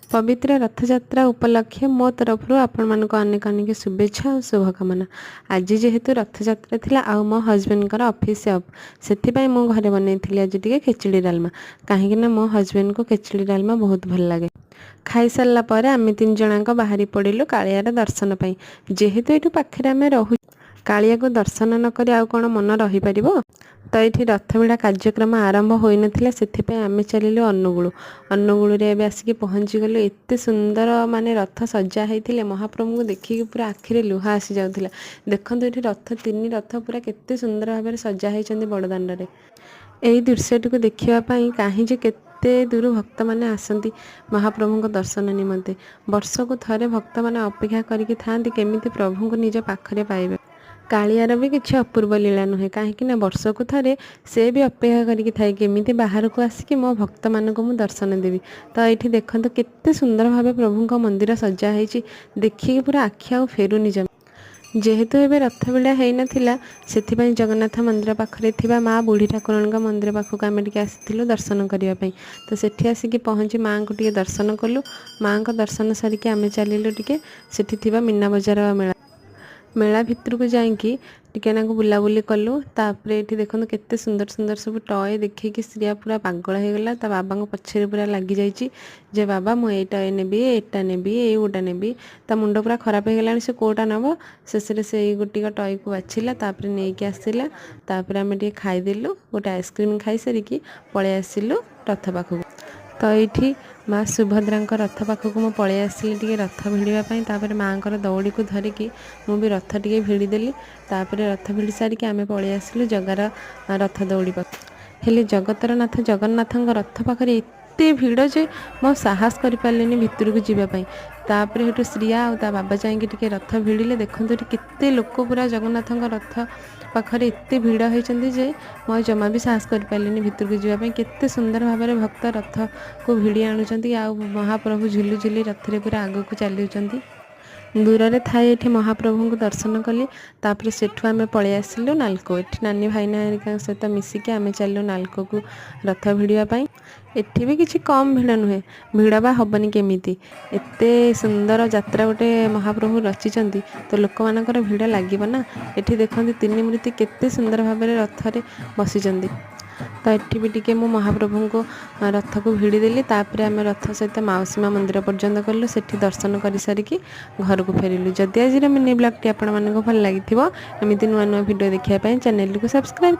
ପବିତ୍ର ରଥଯାତ୍ରା ଉପଲକ୍ଷେ ମୋ ତରଫରୁ ଆପଣମାନଙ୍କୁ ଅନେକ ଅନେକ ଶୁଭେଚ୍ଛା ଆଉ ଶୁଭକାମନା। ଆଜି ଯେହେତୁ ରଥଯାତ୍ରା ଥିଲା ଆଉ ମୋ ହଜବେଣ୍ଡଙ୍କର ଅଫିସ୍ ଅଫ୍, ସେଥିପାଇଁ ମୁଁ ଘରେ ବନେଇଥିଲି ଆଜି ଟିକେ ଖେଚୁଡ଼ି ଡାଲମା, କାହିଁକିନା ମୋ ହଜବେଣ୍ଡଙ୍କୁ ଖେଚୁଡ଼ି ଡାଲମା ବହୁତ ଭଲ ଲାଗେ। ଖାଇସାରିଲା ପରେ ଆମେ ତିନି ଜଣଙ୍କ ବାହାରି ପଡ଼ିଲୁ କାଳିଆର ଦର୍ଶନ ପାଇଁ। ଯେହେତୁ ଏଇଠୁ ପାଖରେ ଆମେ ରହୁ, କାଳିଆକୁ ଦର୍ଶନ ନ କରି ଆଉ କ'ଣ ମନ ରହିପାରିବ? ତ ଏଇଠି ରଥଭିଡ଼ା କାର୍ଯ୍ୟକ୍ରମ ଆରମ୍ଭ ହୋଇନଥିଲା, ସେଥିପାଇଁ ଆମେ ଚାଲିଲୁ ଅନୁଗୁଳ। ଅନୁଗୁଳରେ ଏବେ ଆସିକି ପହଞ୍ଚିଗଲୁ। ଏତେ ସୁନ୍ଦର ମାନେ ରଥ ସଜା ହେଇଥିଲେ, ମହାପ୍ରଭୁଙ୍କୁ ଦେଖିକି ପୁରା ଆଖିରେ ଲୁହ ଆସିଯାଉଥିଲା। ଦେଖନ୍ତୁ, ଏଠି ରଥ, ତିନି ରଥ ପୁରା କେତେ ସୁନ୍ଦର ଭାବରେ ସଜା ହେଇଛନ୍ତି ବଡ଼ଦାଣ୍ଡରେ। ଏଇ ଦୃଶ୍ୟଟିକୁ ଦେଖିବା ପାଇଁ କାହିଁ ଯେ କେତେ ଦୂର ଭକ୍ତମାନେ ଆସନ୍ତି ମହାପ୍ରଭୁଙ୍କ ଦର୍ଶନ ନିମନ୍ତେ। ବର୍ଷକୁ ଥରେ ଭକ୍ତମାନେ ଅପେକ୍ଷା କରିକି ଥାଆନ୍ତି, କେମିତି ପ୍ରଭୁଙ୍କୁ ନିଜ ପାଖରେ ପାଇବେ। କାଳିଆର ବି କିଛି ଅପୂର୍ବ ଲୀଳା ନୁହେଁ, କାହିଁକି ନା ବର୍ଷକୁ ଥରେ ସେ ବି ଅପେକ୍ଷା କରିକି ଥାଏ, କେମିତି ବାହାରକୁ ଆସିକି ମୋ ଭକ୍ତମାନଙ୍କୁ ମୁଁ ଦର୍ଶନ ଦେବି। ତ ଏଇଠି ଦେଖନ୍ତୁ, କେତେ ସୁନ୍ଦର ଭାବେ ପ୍ରଭୁଙ୍କ ମନ୍ଦିର ସଜା ହେଇଛି। ଦେଖିକି ପୁରା ଆଖି ଆଉ ଫେରୁନି ଜମା। ଯେହେତୁ ଏବେ ରଥ ଭିଡ଼ା ହେଇନଥିଲା, ସେଥିପାଇଁ ଜଗନ୍ନାଥ ମନ୍ଦିର ପାଖରେ ଥିବା ମା ବୁଢ଼ୀ ଠାକୁରାଣୀଙ୍କ ମନ୍ଦିର ପାଖକୁ ଆମେ ଟିକେ ଆସିଥିଲୁ ଦର୍ଶନ କରିବା ପାଇଁ। ତ ସେଠି ଆସିକି ପହଞ୍ଚି ମାଆଙ୍କୁ ଟିକେ ଦର୍ଶନ କଲୁ। ମାଆଙ୍କ ଦର୍ଶନ ସାରିକି ଆମେ ଚାଲିଲୁ ଟିକେ ସେଠି ଥିବା ମୀନା ବଜାର ମେଳା। ମେଳା ଭିତରକୁ ଯାଇକି ଟିକେ ନାକୁ ବୁଲାବୁଲି କଲୁ। ତାପରେ ଏଠି ଦେଖନ୍ତୁ, କେତେ ସୁନ୍ଦର ସୁନ୍ଦର ସବୁ ଟୟ ଦେଖିକି ଶ୍ରିୟା ପୁରା ପାଗଳ ହେଇଗଲା। ତା ବାବାଙ୍କ ପଛରେ ପୁରା ଲାଗିଯାଇଛି ଯେ, "ବାବା, ମୁଁ ଏଇ ଟୟ ନେବି, ଏଇଟା ନେବି, ଏଇ ଗୋଟା ନେବି।" ତା ମୁଣ୍ଡ ପୁରା ଖରାପ ହେଇଗଲାଣି, ସେ କେଉଁଟା ନେବ। ଶେଷରେ ସେ ଏଇ ଗୋଟିକ ଟୟକୁ ବାଛିଲା, ତାପରେ ନେଇକି ଆସିଲା। ତାପରେ ଆମେ ଟିକେ ଖାଇଦେଲୁ। ଗୋଟେ ଆଇସ୍କ୍ରିମ୍ ଖାଇସାରିକି ପଳେଇ ଆସିଲୁ ରଥ ପାଖକୁ। ତ ଏଇଠି ମା ସୁଭଦ୍ରାଙ୍କ ରଥ ପାଖକୁ ମୁଁ ପଳେଇ ଆସିଲି ଟିକେ ରଥ ଭିଡ଼ିବା ପାଇଁ। ତାପରେ ମାଆଙ୍କର ଦଉଡ଼ିକୁ ଧରିକି ମୁଁ ବି ରଥ ଟିକେ ଭିଡ଼ିଦେଲି। ତାପରେ ରଥ ଭିଡ଼ି ସାରିକି ଆମେ ପଳେଇ ଆସିଲୁ ଜଗାର ରଥ ଦଉଡ଼ି ପାଖକୁ। ହେଲେ ଜଗତର ନାଥ ଜଗନ୍ନାଥଙ୍କ ରଥ ପାଖରେ ଏତେ ଭିଡ଼ ଯେ ମୁଁ ସାହସ କରିପାରିଲିନି ଭିତରକୁ ଯିବା ପାଇଁ। ତାପରେ ସେଠୁ ଶ୍ରିୟା ଆଉ ତା ବାବା ଯାଇକି ଟିକେ ରଥ ଭିଡ଼ିଲେ। ଦେଖନ୍ତୁ, ଏଠି କେତେ ଲୋକ ପୁରା ଜଗନ୍ନାଥଙ୍କ ରଥ ପାଖରେ ଏତେ ଭିଡ଼ ହେଇଛନ୍ତି ଯେ ମୁଁ ଆଉ ଜମା ବି ସାହସ କରିପାରିଲିନି ଭିତରକୁ ଯିବା ପାଇଁ। କେତେ ସୁନ୍ଦର ଭାବରେ ଭକ୍ତ ରଥକୁ ଭିଡ଼ି ଆଣୁଛନ୍ତି ଆଉ ମହାପ୍ରଭୁ ଝୁଲି ଝୁଲି ରଥରେ ପୁରା ଆଗକୁ ଚାଲୁଛନ୍ତି। ଦୂରରେ ଥାଇ ଏଠି ମହାପ୍ରଭୁଙ୍କୁ ଦର୍ଶନ କଲି। ତାପରେ ସେଠୁ ଆମେ ପଳେଇ ଆସିଲୁ ନାଲକୋ। ଏଠି ନାନୀ, ଭାଇନା ହେରିକାଙ୍କ ସହିତ ମିଶିକି ଆମେ ଚାଲିଲୁ ନାଲକୋକୁ ରଥ ଭିଡ଼ିବା ପାଇଁ। ଏଠି ବି କିଛି କମ୍ ଭିଡ଼ ନୁହେଁ। ଭିଡ଼ ବା ହେବନି କେମିତି? ଏତେ ସୁନ୍ଦର ଯାତ୍ରା ଗୋଟେ ମହାପ୍ରଭୁ ରଚିଛନ୍ତି, ତ ଲୋକମାନଙ୍କର ଭିଡ଼ ଲାଗିବ ନା। ଏଠି ଦେଖନ୍ତୁ, ତିନି ମୂର୍ତ୍ତି କେତେ ସୁନ୍ଦର ଭାବରେ ରଥରେ ବସିଛନ୍ତି। ତ ଏଠି ବି ଟିକେ ମୁଁ ମହାପ୍ରଭୁଙ୍କୁ ରଥକୁ ଭିଡ଼ିଦେଲି। ତାପରେ ଆମେ ରଥ ସହିତ ମାଉସୀ ମା ମନ୍ଦିର ପର୍ଯ୍ୟନ୍ତ ଗଲୁ। ସେଠି ଦର୍ଶନ କରିସାରିକି ଘରକୁ ଫେରିଲୁ। ଯଦି ଆଜିର ମିନି ବ୍ଲଗ୍ଟି ଆପଣମାନଙ୍କୁ ଭଲ ଲାଗିଥିବ, ଏମିତି ନୂଆ ନୂଆ ଭିଡ଼ିଓ ଦେଖିବା ପାଇଁ ଚ୍ୟାନେଲଟିକୁ ସବସ୍କ୍ରାଇବ୍।